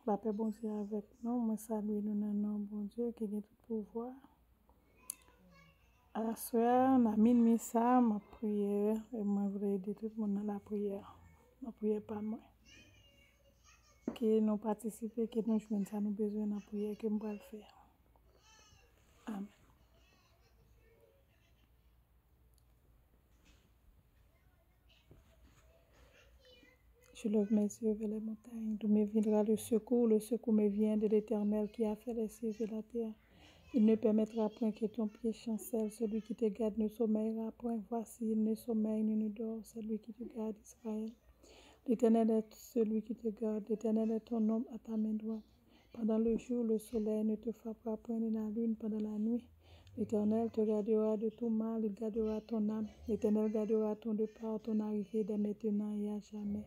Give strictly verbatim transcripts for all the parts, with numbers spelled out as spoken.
Lapè Bondye avèk nou. Mwen salye nou nan non Bondye ki gen tout pouvwa. Aswè a, nan minui sa, m ap priye, e mwen vle ede tout moun nan lapriyè, nan priyè pa mwen. Ke nou patisipe, ke nou jwenn sa nou bezwen nan priyè ke m pral fè a. Amen. Je lève mes yeux vers les montagnes, d'où me viendra le secours. Le secours me vient de l'Éternel qui a fait les cieux et la terre. Il ne permettra point que ton pied chancelle. Celui qui te garde ne sommeillera point. Voici, il ne sommeille ni ne dort, celui qui te garde, Israël. L'Éternel est celui qui te garde. L'Éternel est ton ombre à ta main droite. Pendant le jour, le soleil ne te frappera point, ni la lune pendant la nuit. L'Éternel te gardera de tout mal, il gardera ton âme. L'Éternel gardera ton départ, ton arrivée, dès maintenant et à jamais.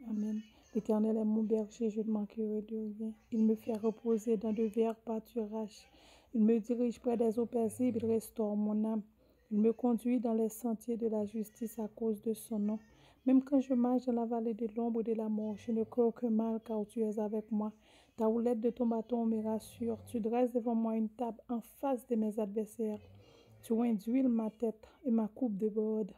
Amen. L'Éternel est mon berger, je ne manquerai de rien. Il me fait reposer dans de verts pâturages. Il me dirige près des eaux paisibles, il restaure mon âme. Il me conduit dans les sentiers de la justice à cause de son nom. Même quand je marche dans la vallée de l'ombre de la mort, je ne crains aucun mal, car tu es avec moi. Ta houlette de ton bâton me rassure. Tu dresses devant moi une table en face de mes adversaires. Tu induis ma tête et ma coupe déborde.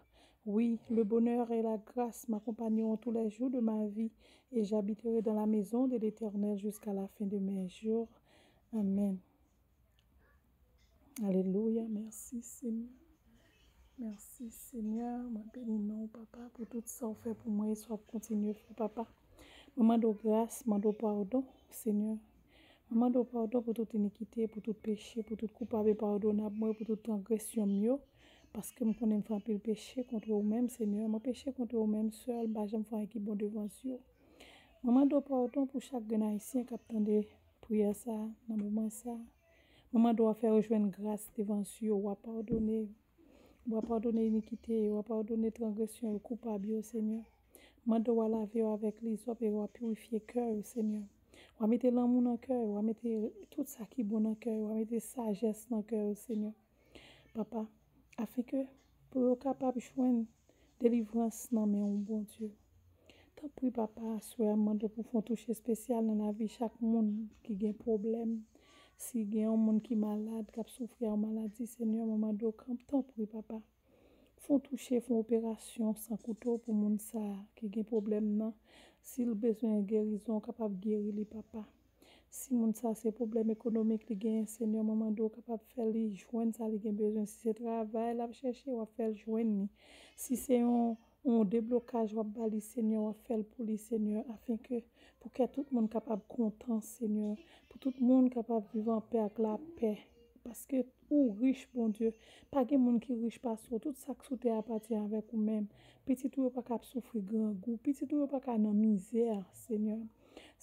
Oui, le bonheur et la grâce m'accompagneront tous les jours de ma vie, et j'habiterai dans la maison de l'Éternel jusqu'à la fin de mes jours. Amen. Alelouya, mèsi Senyè. Mèsi Senyè, mwen beni non w papa pou tout sa w fè pou mwen e sa w ap kontinye fè papa. Mwen mande w gras, mande w padon Senyè. Mwen mande w padon pou tout inikite, pou tout peche, pou tout koupab e padonab mwen, pou tout transgresyon m yo. Paske m konnen m fè anpil peche kont ou menm Senyè. Mwen peche kont ou menm sèl, m pa janm fè anyen ki bon devan zye w. Mwen mande w padon pou chak grenn ayisyen k ap tande priyè sa a, nan moman sa a. Mwen mande w a fè yo jwenn gras devan zye w, w a padone yo. W a padone inikite yo, w a padone transgresyon yo, koupab yo, Senyè. Mande w a lave yo avèk lizòp e w a pirifye kè yo, Senyè. W a mete lanmou nan kè yo, w a mete tout sa ki bon nan kè yo, w a mete sajès nan kè yo, Senyè. Papa, afenke pou yo kapab jwenn delivrans nan men w, Bondye. Tanpri, papa, aswè a, m mande w pou w fè yon touche espesyal nan lavi chak moun ki gen pwoblèm. Si gen yon moun ki malad, k ap soufri a yon maladi, Senyè, mwen mande w, kanp, tanpri, papa. Fè yon touche, fè yon operasyon san kouto pou moun sa a ki gen pwoblèm nan. Si l bezwen gerizon, w kapab geri li, papa. Si moun sa se pwoblèm ekonomik li genyen, Senyè, mwen mande w kapab fè li jwenn sa li gen bezwen. Si se travay l ap chèche, w ap fè l jwenn li. Si se yon, yon deblokaj w ap ba li, Senyè, w ap fè l pou li, Senyè, afenke pou kè tout moun kapab kontan, Senyè, pou tout moun kapab viv anpè ak lapè. Paske ou rich, Bondye. Pa gen moun ki rich pase w. Tout sa k sou tè a apatyen avèk ou menm. Pitit ou yo pa ka ap soufri grangou. Pitit ou yo pa ka nan mizè, Senyè.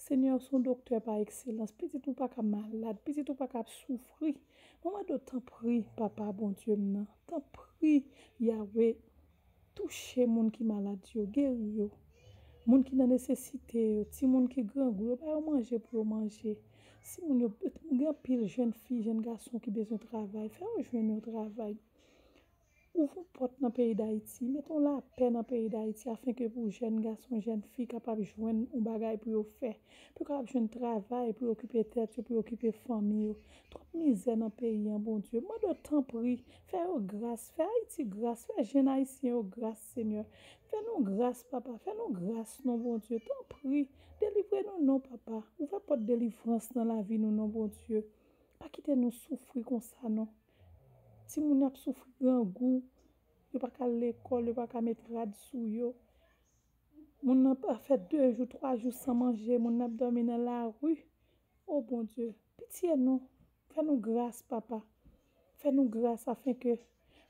Senyè, ou se yon doktè pa ekselans. Pitit ou pa ka malad. Pitit ou pa ka ap soufri. Mwen mande w, tanpri, papa, Bondye m nan. Tanpri, Yawe, touche moun ki malad yo, geri yo. Moun ki nan nesesite yo, timoun ki grangou, yo ba yo manje pou yo manje. Si moun yo, gen anpil jèn fi, jèn gason ki bezwen travay, fè yo jwenn yon travay. Ouvri yon pòt nan peyi Dayiti, mete yon lapè nan peyi Dayiti afenke pou jèn gason, jèn fi kapab jwenn yon bagay pou yo fè, pou yo kapab jwenn travay, pou yo okipe tèt yo, pou yo okipe fanmi yo. Twòp mizè nan peyi an, Bondye. Mande w tanpri, fè yo gras, fè Ayiti gras, fè jèn ayisyen yo gras, Senyè. Fè nou gras, papa, fè nou gras, non, Bondye. Tanpri, delivre nou, non, papa. Ouvè pòt delivrans nan lavi nou, non, Bondye. Pa kite nou soufri konsa, non. Timoun yo ap soufri grangou. Yo pa ka al lekòl, yo pa ka met rad sou yo. Moun nan pa fè de jou, twa jou san manje, moun nan ap dòmi nan lari. O Bondye, pitye nou, fè nou gras, papa. Fè nou gras afenke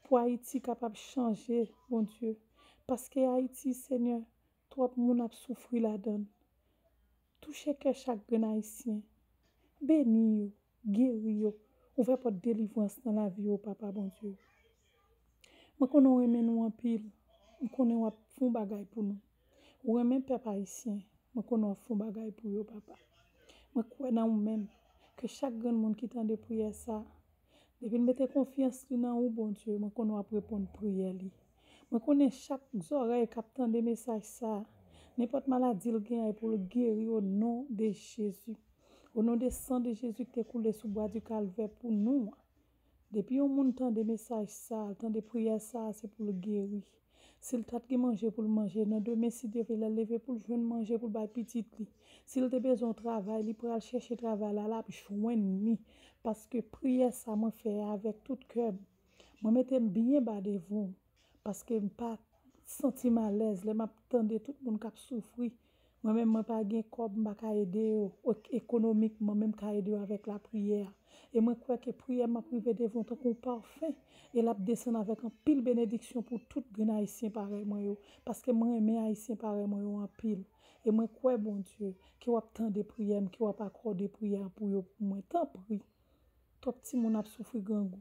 pou Ayiti kapab chanje, Bondye. Paske Ayiti, Senyè, twòp moun ap soufri ladan l. Touche kè chak grenn ayisyen. Beni yo, geri yo, ouvè pòt delivrans nan lavi yo, papa Bondye. Mwen konnen w renmen nou anpil. M konnen w ap fè yon bagay pou nou. Ou renmen pèp ayisyen. Mwen konnen w ap fè yon bagay pou yo, papa. Mwen kwè nan ou menm, ke chak grenn moun ki tande priyè sa, depi l mete konfyans li nan ou, Bondye, mwen konnen w ap reponn priyè li. Mwen konnen chak zòrèy k ap tande mesaj sa, Nenpòt maladi l gen an, e pou l geri o non de Jezi. O non de san de Jezi ki te koule sou bwa di Kalvè pou nou an. Depi yon moun tande mesaj sa a, l tande priyè sa a, se pou l geri. Si l ta t gen manje pou l manje, nan demen, si Dye vle, lè l leve pou l jwenn manje pou l bay pitit li. Si l te bezwen yon travay, li pral chèche travay la, l ap jwenn li. Paske priyè sa mwen fè avèk tout kè m. Mwen mete m byen ba devan w, paske m pa santi m alèz lè m ap tande tout moun k ap soufri. Mwen menm, mwen pa gen kòb, m pa ka ede yo ek-, ekonomikman, men m ka ede yo avèk lapriyè. E mwen kwè ke priyè m ap rive devan w tankou yon pafen, e l ap desann avèk anpil benediksyon pou tout grenn Ayisyen parèy mwen yo, paske mwen renmen Ayisyen parèy mwen yo anpil. E mwen kwè, Bondye, ke w ap tande priyè m, ke w ap akòde priyè pou yo pou mwen. Tanpri. Twòp timoun ap soufri grangou.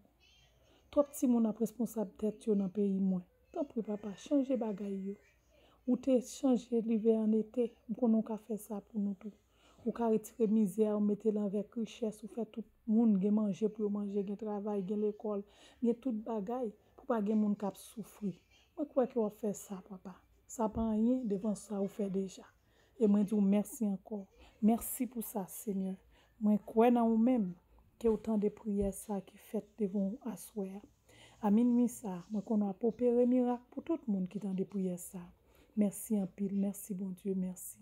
Twòp timoun ap responsab tèt yo nan peyi mwen. Tanpri, papa, chanje bagay yo. Ou te chanje livè an ete, m konnen w ka fè sa pou nou tou. Ou ka retire mizè, ou mete l avèk richès, ou fè tout moun gen manje pou yo manje, gen travay, gen lekòl, gen tout bagay, pou pa gen moun k ap soufri. Mwen kwè ke w ap fè sa, papa. Sa pa anyen devan sa ou fè deja. E mwen di w mèsi ankò. Mèsi pou sa, Senyè. Mwen kwè nan ou menm, ke w tande priyè sa ki fèt devan w aswè a. A minwi sa, mwen konnen w ap opere mirak pou tout moun ki tande priyè sa. Mèsi anpil, mèsi Bondye, mèsi.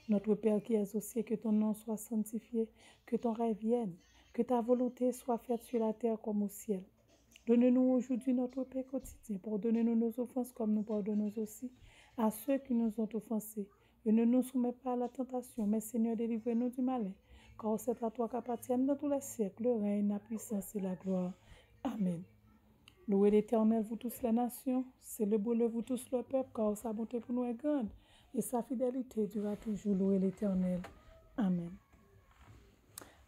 Notre Père qui es aux cieux, que ton nom soit sanctifié, que ton règne vienne, que ta volonté soit faite sur la terre comme au ciel. Donne-nous aujourd'hui notre pain quotidien. Pardonne-nous nos offenses comme nous pardonnons aussi à ceux qui nous ont offensés. Et ne nous soumets pas à la tentation, mais Seigneur, délivre-nous du malin. Car c'est à toi qu'appartiennent dans tous les siècles le règne, la puissance et la gloire. Amen. Louez l'Éternel, vous tous les nations, célébrez-le, vous tous le peuple, car sa bonté pour nous est grande, et sa fidélité dura toujours. Louez l'Éternel. Amen.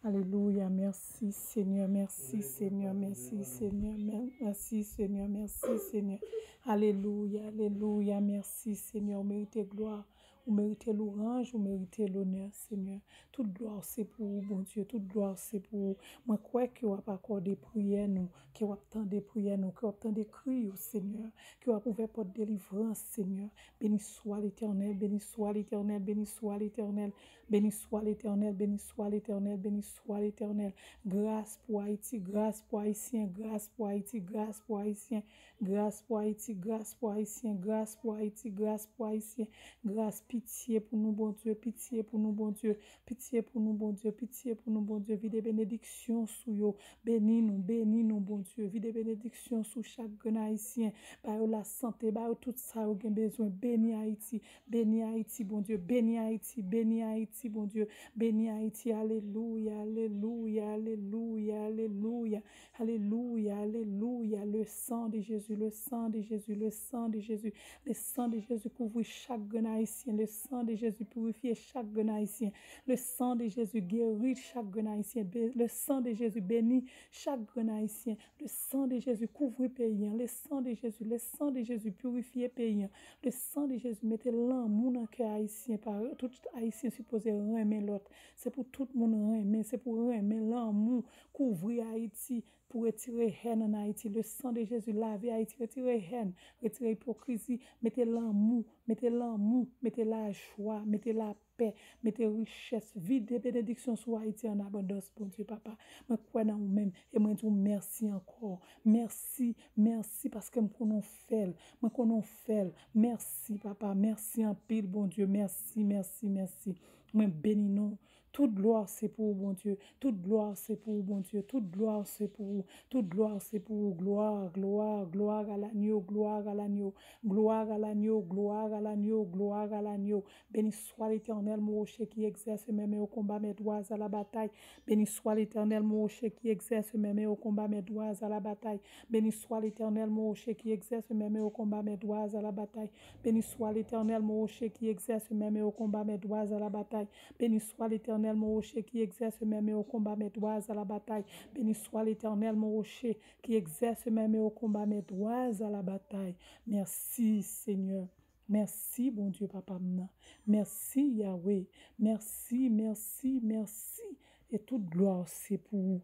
Alelouya, mèsi Senyè, mèsi Senyè, mèsi Senyè, mè- mèsi Senyè, mèsi Senyè. Alelouya, alelouya, mèsi Senyè, ou merite glwa, ou merite louanj, ou merite lonè, Senyè. Tout glwa se pou ou, Bondye, tout glwa se pou ou. Mwen kwè ke w ap akòde priyè nou, ke w ap tande priyè nou, ke w ap tande kri yo, Senyè, ke w ap ouvè pòt delivrans, Senyè. Béni soit l'Éternel, béni soit l'Éternel, béni soit l'Éternel, béni soit l'Éternel, béni soit l'Éternel, béni soit l'Éternel. Gras pou Ayiti, gras pou Ayisyen, gras pou Ayiti, gras pou Ayisyen, gras pou Ayiti, gras pou Ayisyen, gras pou Ayiti, gras pou Ayisyen. Gras, pitye pou nou, Bondye, pitye pou nou, Bondye, pitye pou nou, Bondye, pitye pou nou, Bondye. Vide benediksyon sou yo, beni nou, beni nou, Bondye. Vide benediksyon sou chak grenn Ayisyen. Ba yo lasante, ba yo tout sa yo gen bezwen. Beni Ayiti, beni Ayiti, Bondye. Beni Ayiti, beni Ayiti, Bondye. Beni Ayiti, alelouya, alelouya, alelouya, alelouya. Alelouya, alelouya. Le sang de Jésus, le sang de Jésus, le sang de Jésus. Le sang de Jésus kouvri chak grenn Ayisyen. Le sang de Jésus purifye chak grenn Ayisyen. Le sang de Jésus geri chak grenn Ayisyen. Be- Le sang de Jésus beni chak grenn Ayisyen. Le sang de Jésus kouvri peyi an. Le sang de Jésus, le sang de Jésus purifye peyi an. Le sang de Jésus mete lanmou nan kè Ayisyen. Pa, tout Ayisyen sipoze renmen lòt. Se pou tout moun renmen. Se pou renmen, lanmou, kouvri Ayiti, pou retire hèn an Ayiti. Le sang de Jésus lave Ayiti, retire hèn, retire ipokrizi, mete lanmou, mete lanmou, mete lajwa, mete lapè, mete richès, vide benediksyon sou Ayiti an abondans, Bondye papa. Mwen kwè nan ou menm, e mwen di w mèsi ankò. Mèsi, mèsi paske m konnen w fè l. Mwen konnen w fè l. Mèsi papa, mèsi anpil, Bondye. Mèsi, mèsi, mèsi. Mwen beni non w. Tout glwa se pou ou, Bondye. Tout glwa se pou ou, Bondye. Tout glwa se pou ou. Tout glwa se pou ou. Gloire, gloire, gloire à l'agneau, gloire à l'agneau, gloire à l'agneau, gloire à l'agneau, gloire à l'agneau. Béni soit l'Éternel, mon rocher qui exerce mes mains au combat, mes doigts à la bataille. Béni soit l'Éternel, mon rocher qui exerce mes mains au combat, mes doigts à la bataille. Béni soit l'Éternel, mon rocher qui exerce mes mains au combat, mes doigts à la bataille. Béni soit l'Éternel, mon rocher qui exerce mes mains au combat, mes doigts à la bataille. Béni soit l'Éternel, mon rocher qui exerce mes mains au combat, mes doigts à la bataille. Béni soit l'Éternel, mon rocher qui exerce mes mains au combat, mes doigts à la bataille. Mèsi, Senyè. Mèsi, Bondye, papa m nan. Mèsi, Yahweh. Mèsi, mèsi, mèsi. E tout glwa se pou ou.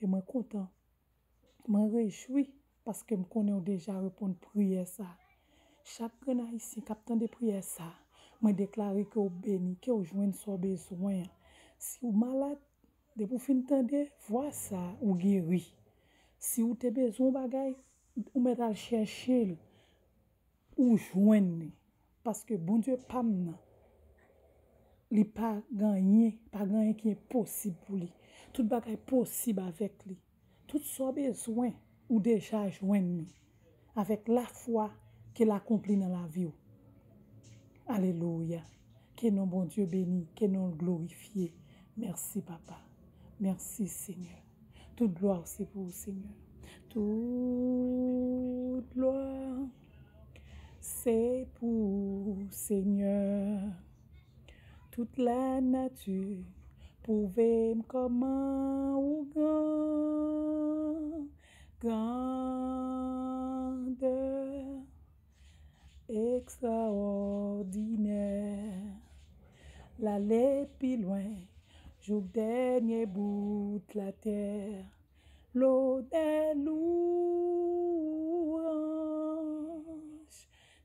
E mwen kontan. Mwen rejwi paske m konnen w deja reponn priyè sa. Chak grenn Ayisyen k ap tande priyè sa, Mwen deklare ke w beni, ke w jwenn sa w bezwen an. Si w malad, depi w fin tande vwa sa a, ou geri. Si w te bezwen yon bagay, ou mèt al chèche l, ou jwenn li. Paske Bondye pa m nan, li pa gen anyen, pa gen anyen ki enposib pou li. Tout bagay posib avèk li. Tout sa w bezwen, ou deja jwenn li. Avèk lafwa ke l akonpli nan lavi w. Alelouya. Ke non Bondye beni, ke non l glorifye. Mèsi, Papa. Mèsi, Senyè. Tout glwa se pou ou, Senyè. Tout glwa se pou ou, Senyè. Tout lanati pwouve m kòman ou gran, grandè ekstraòdinè. L ale pi lwen, jouk dènye bout latè. Lonè, louwanj,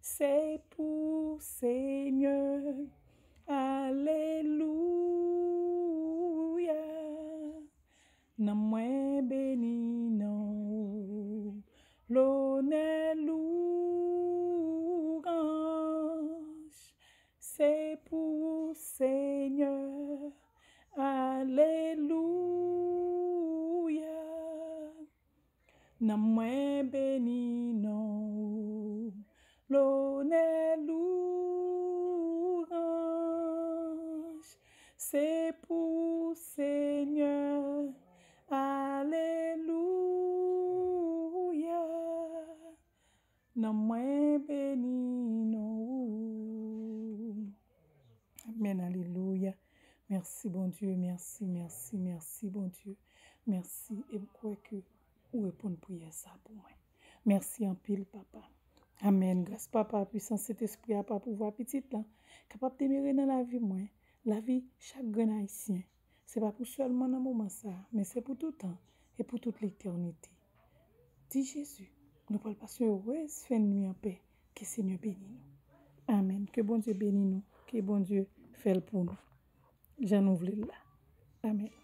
se pou Senyè. Alelouya. Nanm mwen beni non ou. Lonè, louwanj, se pou Senyè. Alelouya. Nanm mwen beni non ou. Lonè, louwanj, se pou Senyè. Alelouya. Nanm mwen beni non ou. Amèn, alelouya. Mèsi, Bondye, mèsi, mèsi, mèsi, Bondye. Mèsi, e m kwè ke ou reponn priyè sa pou mwen. Mèsi anpil, Papa. Amèn. Gras Papa, pwisans Sentespri a, pa pouvwa Pitit la, kapab demere nan lavi mwen, lavi chak grenn Ayisyen. Se pa pou sèlman nan moman sa a, men se pou tout tan e pou tout letènite. Di Jezi, nou pral pase yon erez fen nwi anpè. Ke Senyè beni nou. Amèn. Ke Bondye beni nou. Ke Bondye fè l pou nou. Jan nou vle l la. Amèn.